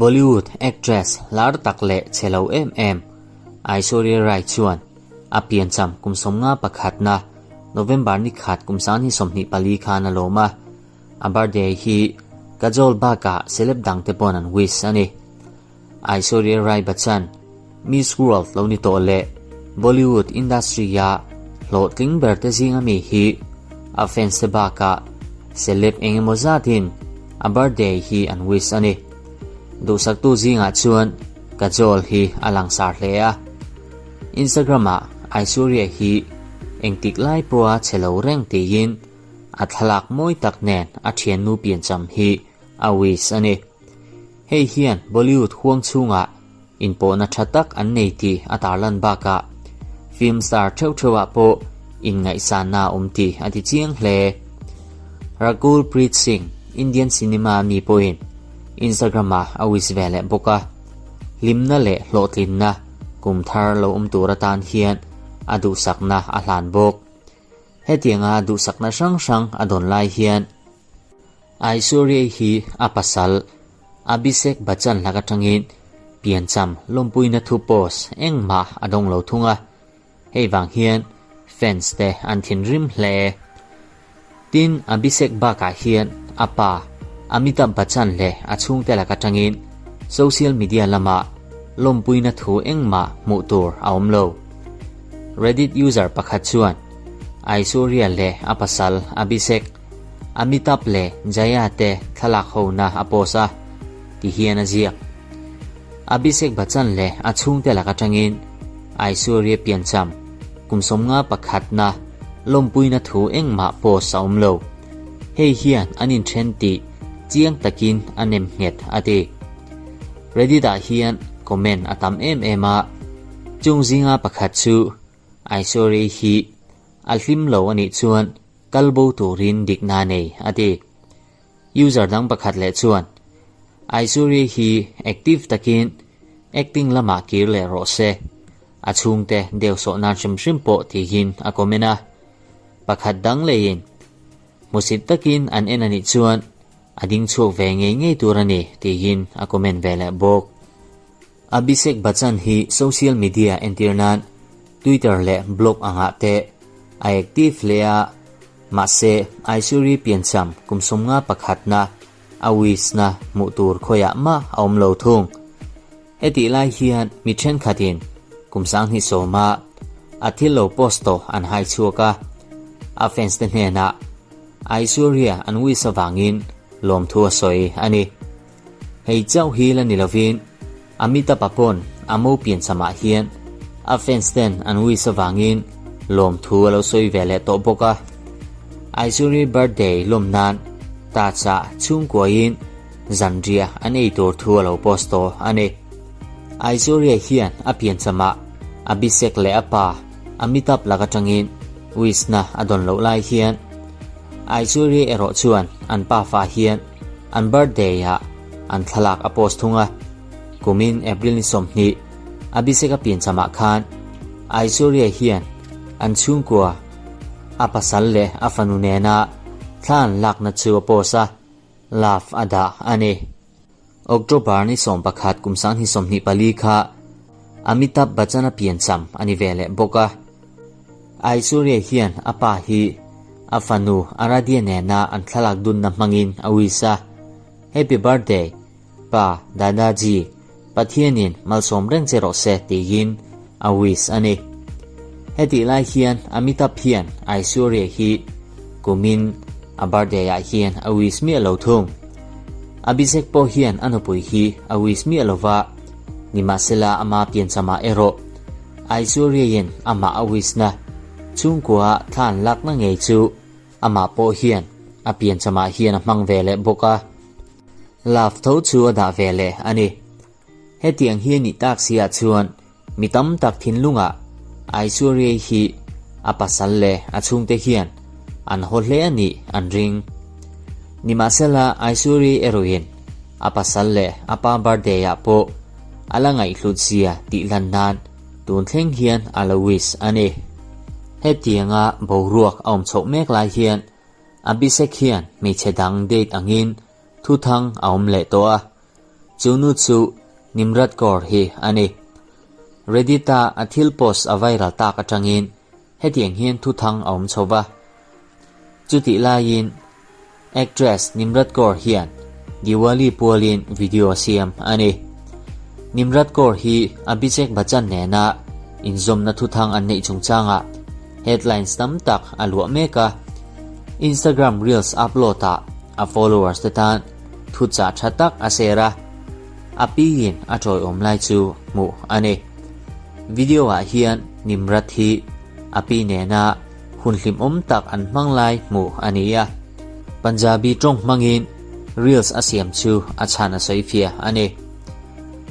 Bollywood actress lar tak leh chhe lo em em Aishwarya Rai chuan a piancham kum sawmnga pakhatna November ni khat kum sanghnih 24 khan a lawm a, a birthday hi Kajol bakah celeb dangte pawn an wish a ni. Aishwarya Rai Bachchan, Miss World lo ni tawh leh Bollywood industry-a hlawhtling berte zinga mi hi a fans te bakah celeb eng emaw zatin a birthday hi an wish a ni. Duhsaktu zingah chuan Kajol hi a langsar hle a. Instagram-ah Aishwarya hi engtik lai pawha che lo reng tiin a thlalak mawi tak nen a thiannu piancham hi a wish a ni. Hei hian Bollywood huang chhungah inpawhna tha tak an nei tih a tarlan bakah film star theuh theuhah pawh inngaihsanna a awm tih a ti chiang hle. Rakul Preet Singh, Indian cinema mi pawhin Instagram-ah a wish ve leh bawk a, hlimna leh hlawhtlinna kum thar lo awm tur atan hian a duhsakna a hlan bawk. Hetianga duhsakna hrang hrang a dawn lai hian Aishwarya hi a pasal Abhishek Bachchan lak atangin piancham lawmpuina thu post engmah a dawng lo thung a, hei vang hian fans te an thinrim hle. Tin, Abhishek bakah hian a pa Amitabh Bachchan leh a chhungte lak atangin social media lamah lawmpuina thu engmah hmuh tur a awm lo. Reddit user pakhat chuan Aishwarya leh a pasal Abhishek Amitabh leh Jaya te thlalak hona a post a, ti hian a ziak. Abhishek Bachchan leh a chhungte lak atangin Aishwarya piancham kum 51 na lawmpuina thu engmah post a awm lo. Hei hian an inthen tih chiang takin a nem nghet a ti. Reddit ah hian comment a tam em em a, chung zinga pakhat chu Aishwarya hi a hlim lo a nih chuan kal bo turin dikna a nei, a ti. User dang pakhat leh chuan, Aishwarya hi active takin acting lamah kir leh rawh se, a chhungte deu sawh nan hrim hrim pawh tihin a comment a. Pakhat dang leiin, Hmusit takin an en a nih chuan a ding chhuak ve ngei ngei tur a ni, tihin a comment ve leh bawk. Abhishek Bachchan hi social media entir nan Twitter leh blog angah te a active hle a, mahse Aishwarya piancham kum 51 na a wish na hmuh tur khawiah mah a awm lo thung. Hetih lai hian mi thenkhatin kum 2010 a a thil lo post tawh an hai chhuak a, a fans te hnenah Aishwarya an wish avangin lawmthu a sawi a ni. Hei chauh hi la ni lovin Amitabh pawn a mo pianchamah hian a fans ten an wish avangin lawmthu a lo sawi ve leh tawh bawk a. Aishwarya birthday lawm nan Taj-ah chhungkuain zanriah an ei tur thu a lo post tawh a ni. Aishwarya hian a pianchamah Abhishek leh a pa Amitabh lak atangin wish na a dawn loh lai hian Aishwarya erawh chuan an pafa hian An birthday ah an thlalak a post thung a, kumin April ni 20 Abhishek a pianchamah khan Aishwarya hian an chhungkua a pasal leh a fanu nena thla an lakna chu a post a, love a dah a ni. October ni 11 kum 2024 kha Amitabh Bachchan a piancham a ni ve leh bawk a. Aishwarya hian a pa hi a fanu Aradhya nena an thlalak dunna hmangin a wish a, Happy birthday, pa Dadaji, Pathianin malsawm reng che rawh se tiin a wish a ni. Hetih lai hian Amitabh hian Aishwarya hi kumin a birthday ah hian a wish miah lo thung. Abhishek pawh hian a nupui hi a wish miah lova, nimahsela ama pianchamah erawh Aishwarya-in amah a wish-na chhungkua thla an lakna ngei chu amah pawh hian a pianchamah hian a hmang ve leh bawk a. Love tho chu a dah ve leh a ni. Hetiang hi a nih tak si ah chuan mi tam tak thinlungah Aishwarya hi a pasal leh a chhungte hian an haw hle a nih an ring. Nimahsela Aishwarya erawhin a pasal leh a pa birthday-ah pawh a la ngaihhlut zia tih lan nan tun thleng hian a la wish a ni. Hetianga boruak a awm chhoh mek lai hian Abhishek hian hmeichhe dang date angin thuthang a awm leh tawh a, chu nu chu Nimrat Kaur hi a ni. Reddit-a a thil post a viral tak atangin hetiang hian thuthang a awm chho va. Chutih laiin actress Nimrat Kaur hian Diwali pualin video a siam a ni. Nimrat Kaur hi Abhishek Bachchan nena inzawmna thuthang an neih chungchangah headlines tam tak a luah mek a. Instagram Reels upload-ah a followers te tan thuchah tha tak a share a, a piin a tawiawm lai chu hmuh a ni. Video-ah hian Nimrat hi a pi nena hun hlimawm tak an hmang lai hmuh a ni a, Punjabi tawng hmangin Reels a siam chu a chhan a sawi fiah a ni.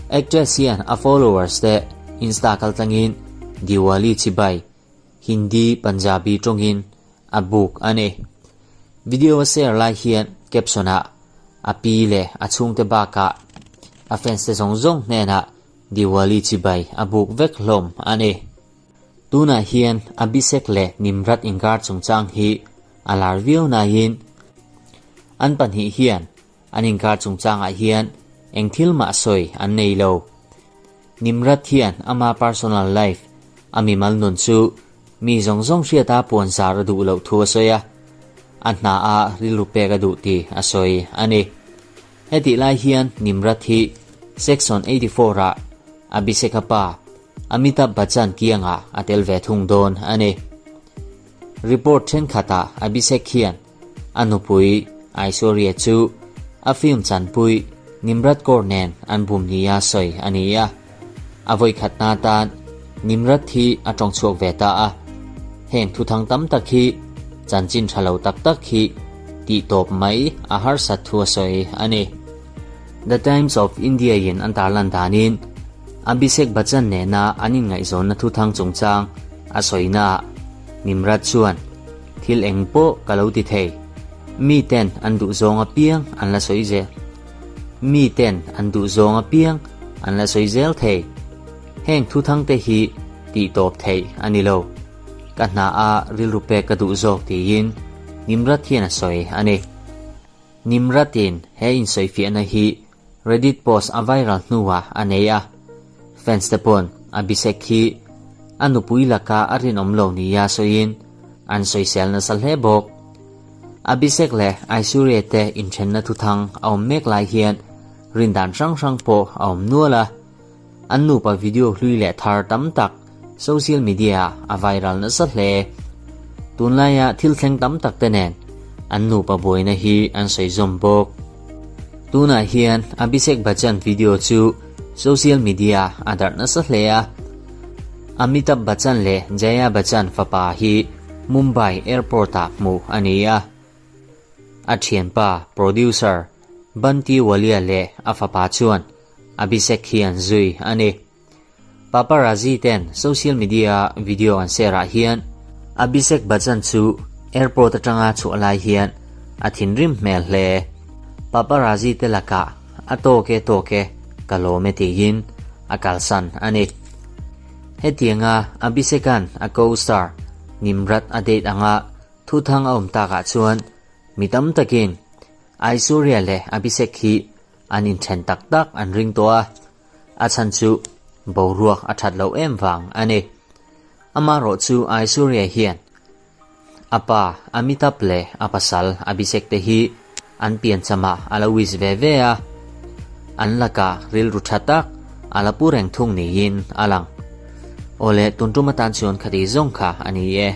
Actress hian a followers te Insta kaltlangin Diwali chibai Hindi, Punjabi tawngin a buk a ni. Video a share lai hian caption ah a pi leh a chhungte bakah a fans te zawng zawng hnenah Diwali chibai a buk vek hlawm a ni. Tunah hian Abhishek leh Nimrat inkar chungchang hi a lar viau nain an pahnih hian an inkar chungchangah hian eng thil mah sawi an nei lo. Nimrat hian ama personal life, a mimal nun chu mi zawng zawng hriata puan zar a duh loh thu a sawi a, a hna ah rilru pek a duh tih a sawi a ni. Hetih lai hian Nimrat hi Section 84 ah Abhishek-a pa Amitabh Bachchan kiangah a tel ve thung dawn a ni. Report thenkhatah Abhishek hian a nupui Aishwarya chu a film chanpui Nimrat Kaur nen an bum nia sawi a ni a. A vawikhatna atan Nimrat hi a tawng chhuak ve ta a. Heng thuthang tam tak hi chanchin tha lo tak tak hi tih tawp mai a harsat thu a sawi a ni. The Times of India in an tarlan danin Abhishek Bachchan nena an inngaihzawnna thuthang chungchang a sawinaah Nimrat chuan thil eng pawh ka lo ti thei, mi ten an duh zawng apiang an la sawi zel, mi ten an duh zawng apiang an la sawi zel thei, heng thuthang te hi tih tawp theih a ni lo, ka hna a rilru pek ka duh zawk tiin Nimrat hian a sawi a ni. Nimratin he insawifiahna hi Reddit post a viral hnuah a nei a, fans te pawn Abhishek hi a nupui laka a rinawm lo nia sawiin an sawisel nasa hle bawk. Abhishek leh Aishwarya te inthenna thuthang a awm mek lai hian rindan hrang hrang pawh a awm nual a, an nupa video hlui leh thar tam tak social media ah a viral nasa hle. Tunlaia thil thleng tam tak te nen an nupa buaina hi an sawi zawm bawk. Tunah hian Abhishek Bachchan video chu social media ah a darh nasa hle a. Amitabh Bachchan leh Jaya Bachchan fapa hi Mumbai airport ah hmuh a ni a. A thianpa producer Bunty Walia leh a fapa chuan Abhishek hi an zui a ni. Paparazzi ten social media a video an share ah hian Abhishek Bachchan chu airport atanga chhuah lai hian a thinrim hmel hle. Paparazzi te lakah a tawk e tawk e ka lawm e tiin a kalsan a ni. Hetianga Abhishek-a'n a co-star Nimrat a date anga thuthang a awm takah chuan mi tam takin Aishwarya leh Abhishek hi an inthen tak tak an ring tawh a. A chhan chu boruak a that loh em vang a ni. Amaherawh chu Aishwarya hian a pa Amitabh leh a pasal Abhishek te hi an pianchamah a lo wish ve ve a, an lakah rilru tha tak a la pu reng thung niin a lang. Awle, tun tum atan chuan khati zawng kha a ni e.